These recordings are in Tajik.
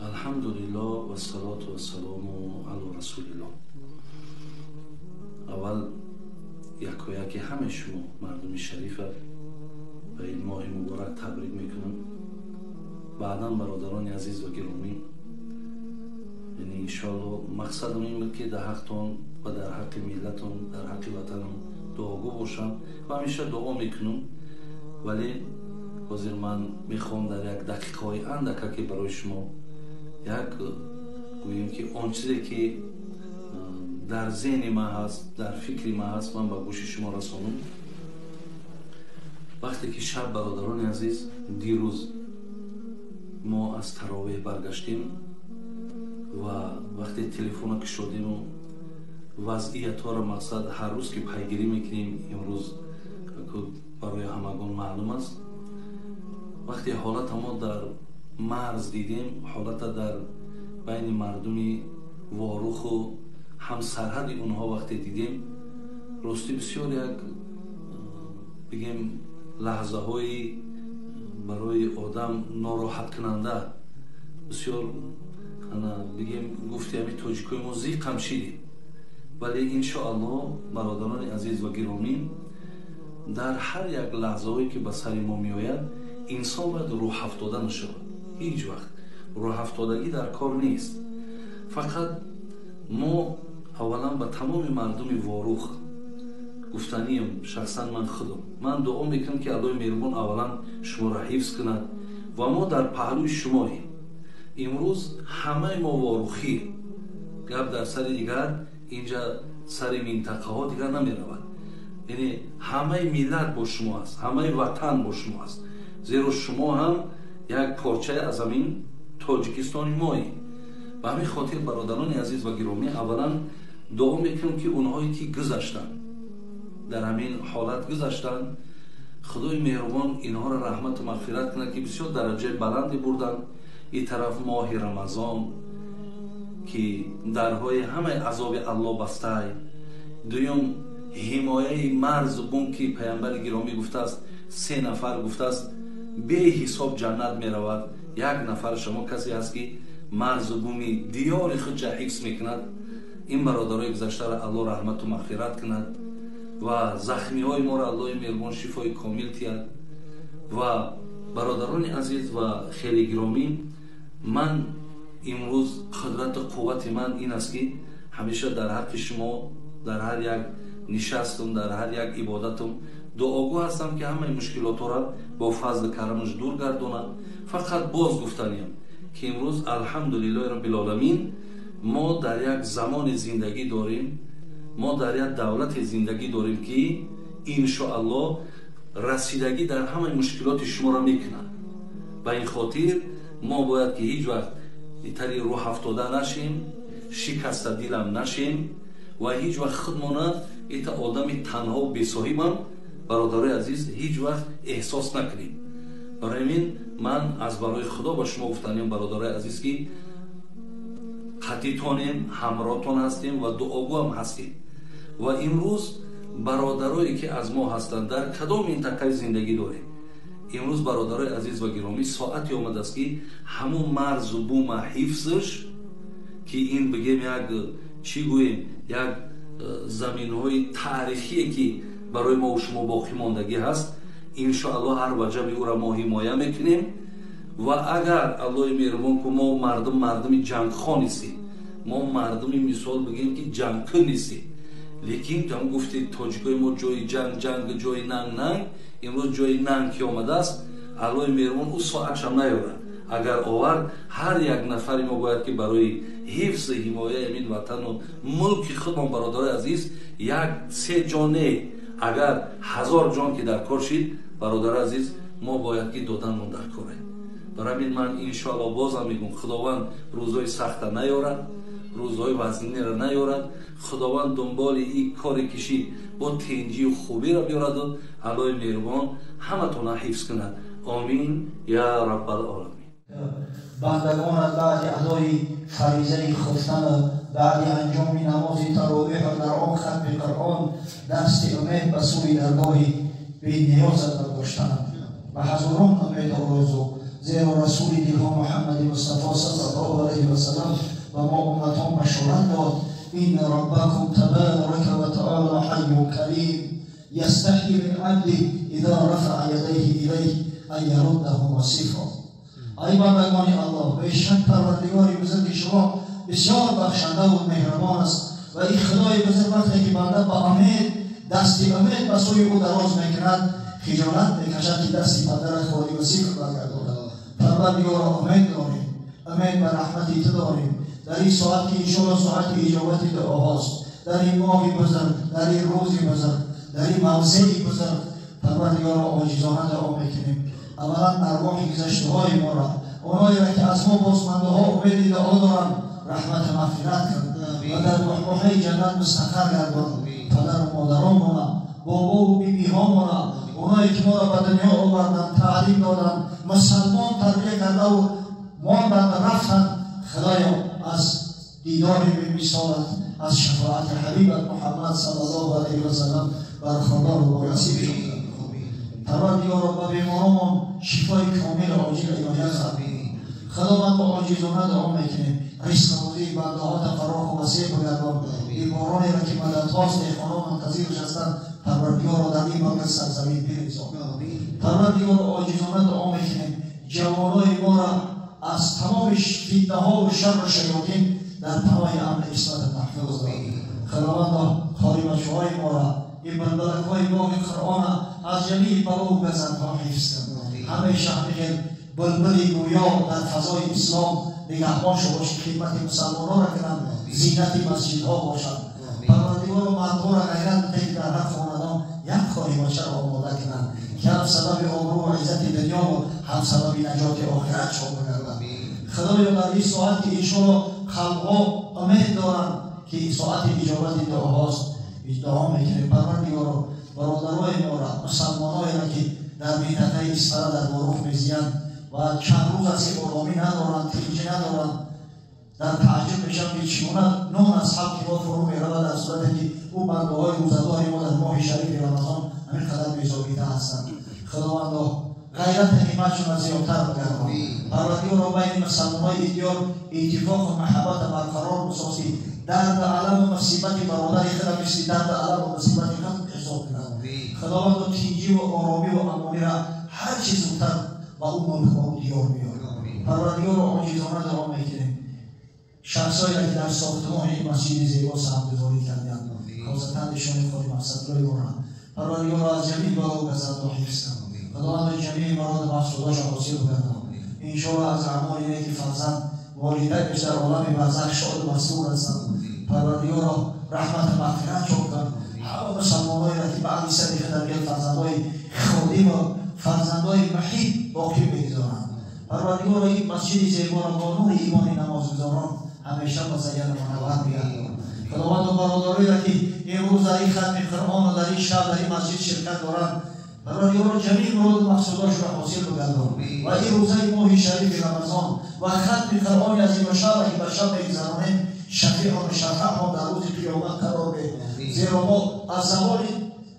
Алҳамдулиллоҳ вассалоту вассалому ало расулиллоҳ. Аввал якояки ҳамаи шумо мардуми шарифа ба ин моҳи муборак табрик мекунам. Баъдан бародарони азиз ва гиромӣ, яъне иншоалло мақсадам ин буд ки дар ҳақтон ва дар ҳаққи миллатон, дар ҳаққи ватанам дуогӯ бошам ва ҳамеша дуо мекунам. Вале ҳозир ман мехоҳам дар як дақиқаҳои андака ки барои шумо як гӯем ки он чизе ки дар зеҳни ман ҳаст, дар фикри ман ҳаст, ман ба гӯши шумо расонам. Вақте ки шаб, бародарони азиз, дирӯз мо аз таровеҳ баргаштем ва вақте телефона кушодему вазъиятҳоро мақсад ҳар рӯз ки пайгирӣ мекунем, имрӯз барои ҳамагон маълум аст. Вақте ҳолата мо дар марз дидем, ҳолата дар байни мардуми Воруху ҳамсарҳади онҳо вақте дидем, ростӣ бисёр як бигем лаҳзаҳои барои одам нороҳаткунанда, бисёр бигем гуфти ҳамин тоҷикои мо зиқам шидем. Вале иншоаллоҳ бародарони азиз ва гиромӣ, дар ҳар як лаҳзаҳое ки ба сари мо меояд, инсон бояд рӯҳафтода нашавад. Ҳеҷ вақт рӯҳафтодагӣ дар кор нест. Фақат мо аввалан ба тамоми мардуми Ворух гуфтанием, шахсан ман худам, ман дуо мекунам ки Аллоҳи меҳрубон аввалан шуморо ҳифз кунад ва мо дар паҳлӯи шумоем. Имрӯз ҳамаи мо ворухӣ, гап дар сари дигар инҷа сари минтақаҳо дигар намеравад. Яъне ҳамаи миллат бо шумо аст, ҳамаи ватан бо шумо аст, зеро шумо ҳам як порчае аз ҳамин Тоҷикистони моед. Ба ҳамин хотир бародарони азиз ва гиромӣ, аввалан дуо мекунам ки онҳое ки гузаштанд, дар ҳамин ҳолат гузаштанд, Худои меҳрубон инҳоро раҳмату мағфират кунад ки бисёр дараҷаи баланде бурданд. Ин тараф моҳи Рамазон ки дарҳои ҳамаи азоби Аллоҳ бастай, дуюм ҳимояи марзу бум ки паямбари гиромӣ гуфтааст, 3 нафар гуфтааст беҳисоб ҷаннат меравад, як нафар шумо касе ҳаст ки марзу буми диёри худша ҳифз мекунад. Ин бародарои гузаштаро Аллоҳ раҳмату мағфират кунад ва захмиҳои моро Аллоҳи меҳрубон шифои комил диҳад. Ва бародарони азиз ва хеле гиромӣ, ман имрӯз қудрату қуввати ман ин аст ки ҳамеша дар ҳаққи шумо, дар ҳар як нишастум, дар ҳар як ибодатум дуогӯ ҳастам ки ҳамаи мушкилотҳоро бо фазли карамаш дур гардонад. Фақат боз гуфтаниям ки имрӯз алҳамдулиллоҳи роббил оламин мо дар як замони зиндагӣ дорем, мо дар як давлати зиндагӣ дорем ки иншоаллоҳ расидагӣ дар ҳамаи мушкилоти шуморо мекунад. Ба ин хотир мо бояд ки ҳеҷ вақт тари рӯҳафтода нашем, шикастадилам нашем ва ҳеҷ вақт худмона ита одами танҳо бесоҳибам, бародарои азиз, ҳеҷ вақт эҳсос накунем. Барои ин ман аз барои Худо ба шумо гуфтаниям, бародарои азиз, ки қатитонем, ҳамроҳтон ҳастем ва дуогӯам ҳастем. Ва имрӯз бародарое ки аз мо ҳастанд, дар кадом минтақаи зиндагӣ дорем, имрӯз бародарои азиз ва гиромӣ, соате омадааст ки ҳамун марзу бума ҳифзш, ки ин бигем як чӣ гӯем, як заминҳои таърихие ки барои мо шумо боқӣ мондагӣ ҳаст, иншоаллоҳ ҳар ваҷаби ӯра мо ҳимоя мекунем. Ва агар Аллоҳи меҳрубон ку мо мардум мардуми ҷангхо нестем, мо мардуми мисол бигем ки ҷангкӯ нестем, лекин ҳам гуфти тоҷикои мо ҷои ҷанг ҷанг, ҷои нанг нанг, имрӯз ҷои нанг ки омадааст, Аллоҳи меҳрубон ӯ соатшам наёрад. Агар овард, ҳар як нафари мо бояд ки барои ҳифзи ҳимояи ҳамин ватану мулки худмон, бародарои азиз, 1-3 ҷон не, агар 1000 ҷон ки дар кор шид, бародари азиз, мо бояд ки доданмон дар коре. Барои ҳамин ман иншоаллоҳ бозам мегӯм, Худованд рӯзҳои сахта наёрад, рӯзҳои вазнинеро наёрад, Худованд дунболи ин коре кишид бо тинҷию хубиро биёраду Аллоҳи меҳрубон ҳаматонро ҳифз кунад. Омин я раббал оламин. Бандагон аз баъди адои фаризаи хуфтану баъди анҷоми намози таровеҳу дар он хатми Қуръон дасти умед ба сӯи даргоҳи Бениёзат бардоштанам ба ҳазорон умед орзу, зеро расули дилҳо Муҳаммади Мустафо саллаллоҳу алайҳи васаллам ба мо умматон башорат дод: إن ربكم تبارك وتعالى حي كريم يستحيي من عبده إذا رفع يديه إليه أن يردهما صفرا. ای بندگان الله، بیشک پروردگار بزرگ شما بسیار بخشنده و مهربان است و این خدای بزرگ وقتی که بنده با امید دست امید به سوی او دراز میکند، خجالت میکشد که دست بنده را خالی و صفر برگرداند. پروردگارا امید داریم، امید به رحمت تو داریم در این ساعت که انشاءالله ساعت اجابت دعاهاست، در این ماه بزرگ، در این روز بزرگ، در این موضع بزرگ، پروردگارا عاجزانه دعا میکنیم. اولا ارواح گذشته های ما را، اونایی را که از ما بازمانده ها امید دعا دارند، رحمت مغفرت کن و در بحبوحه جنت مستقر گردان. پدر و مادران ما، بابا و بیبی ها ما، اونایی که ما را به دنیا آوردن، تعلیم دادن، مسلمان تربیه کرده و ماندن رفتن، خدایا از دیدار بی‌مثالت، از شفاعت حبیبت محمد صلی الله علیه و سلم برخوردار و با نصیب شدند. پروردگارا به بیماران شفای کامل عاجل عنایت کن. خداوند با عاجزانه دعا میکنیم رزق روزی بنده ها فراخ و وسیع بگردان. این بارانی را که مددهاست دهقانان منتظرش هستند، پروردگارا در این مرکز سرزمین بریزان. پروردگارا عاجزانه دعا میکنیم جوانای ما را از تمام فتنه ها و شر و شیاطین در پناه امن عصمت محفوظ دار. خداوند خالی بچه های ما را، این بلبلک های باغ قرآن از جمیع بلا و گزندها حفظ کن. همیشه همه بلبل گویا در فضای اسلام نگهبان شو باش، خدمت مسلمان ها را کنند، زینت مسجدها باشند. پروردگار مردها را غیرت بده که در هر خاندان یک خالی بچه را آماده کنند که هم سبب آبرو و عزت دنیا و هم سبب نجات آخرت شو بگردند. خدایا در این ساعت که انشاءالله خلقها امید دارند که این ساعت اجابت دعاهاست، دعا میکنیم پروردگارا برادرای ما را، مسلمانای را که در منطقه اسفره در باروخ میزیند و چند روز از آرامی ندارند، تنجی ندارند، در تعجب میشم که چگونه نون از حق ما فرو میرود، در صورتی که او بنده های روزه‌دار ما در ماه شریف رمضان همین قدر بیزاریده هستند. خداوندا غیرت همتشون زیادتر بگردان. پروردگارا بین مسلمانای دیار اتفاق و محبت برقرار بسازی. درد علم و مصیبت برادر خود مثل درد علم و مصیبت خود حساب کنند. خداوند تنجی و آرامی و امانی را هر چیز زودتر و او ملک و او دیار بیار. پروردگارا عاجزانه دعا میکنیم شخصایی که در ساختمان این مسجد زیبا سهمگذاری کردند، خاصتا نشان خود مقصد را دارند. پروردگارا از جمیع بلا و گزندها حفظ کن. خداوند جمیع مراد مقصوداش حاصل بگردان. انشاءالله از اعمال نیک فرزند والدینش در عالم برزخ شاد و مسرور هستند. پروردگارا رحمت مغفرت چون کن. همه مسلمانایی را که بعد سر در گل فرزندای خادم و فرزندای محیط باقی بگذارند. پروردگارا این مسجد زیبا را با نور ایمان نمازگزاران همیشه مزین و منور بگردان. خداوند برادرایی را که امروز در این ختم قرآن و در این شب در این مسجد شرکت دارند، پروردگارا جمیع مراد مقصوداش را حاصل بگردان و این روزه ماه شریف رمضان و ختم قرآن از این شب که به شب میگذرانیم شفیع و شفاعت در روز قیامت قرار بده. زیرا ما از زبان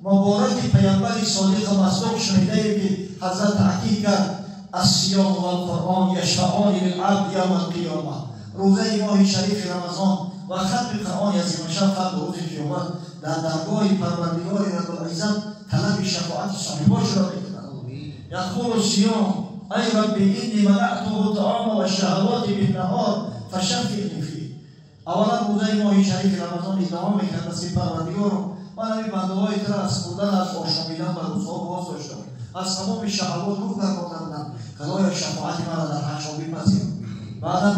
مبارک پیامبر صادق و مصدوق شنیده ایم که حضرت تاکید کرد الصیام و القرآن یشفعان للعبد یوم القیامه. روزه ماه شریف رمضان و ختم قرآن از این شب تا روز قیامت در درگاه پروردگار رب العزت طلب شفاعت صاحباش را میکند. یقول الصیام ای رب انی منعته الطعام والشهوات بالنهار فشفعنی فیه. اولا روزه ماه شریف رمضان ادعا میکرد از پروردگار من همین بنده های تر از خوردن از آشامیدن و روزها باز داشتم، از تمام شهوات رو گرداندم، خدایا شفاعت مرا در حق بپذیر. بعدا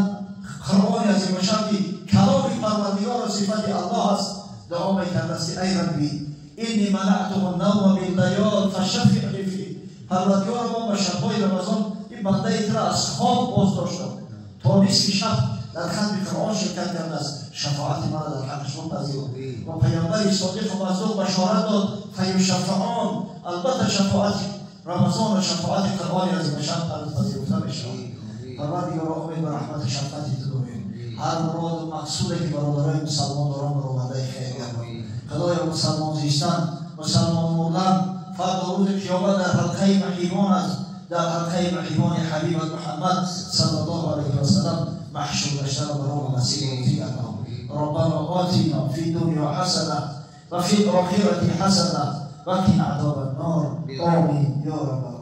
قرآن از این که کلام پروردگار و صفت الله است دعا میکرد است ای ربی انی منعته النوم باللیال فشفعنی فیه. پروردگار ما به شبهای رمضان این بنده تر از خواب باز داشتم تا نصف شب در ختم قرآن شرکت کرده است، شفاعت مرا در حقش بپذیر. و پیامبر صادق و مصدوق بشارت داد فیشفعان، البته شفاعت رمضان و شفاعت قرآن از این شب پذیرفته میشود. پروردگارا امید به رحمت شفقت تو داریم. هر مراد و مقصودی که برادرای مسلمان دارن برآورده خیر گردان. خدایا مسلمان زیستن، مسلمان مردن، фардо рӯзи қиёмат дар ҳалқаи маҳибон аст, дар ҳалқаи маҳибони ҳабибат Муҳаммад саллаллоҳу алайҳи васаллам маҳшур гаштанро барои насиб рӯзӣ гардон. ربنا آتنا في الدنيا حسنة وفي الآخرة حسنة وقنا عذاب النار. آمين يا رب.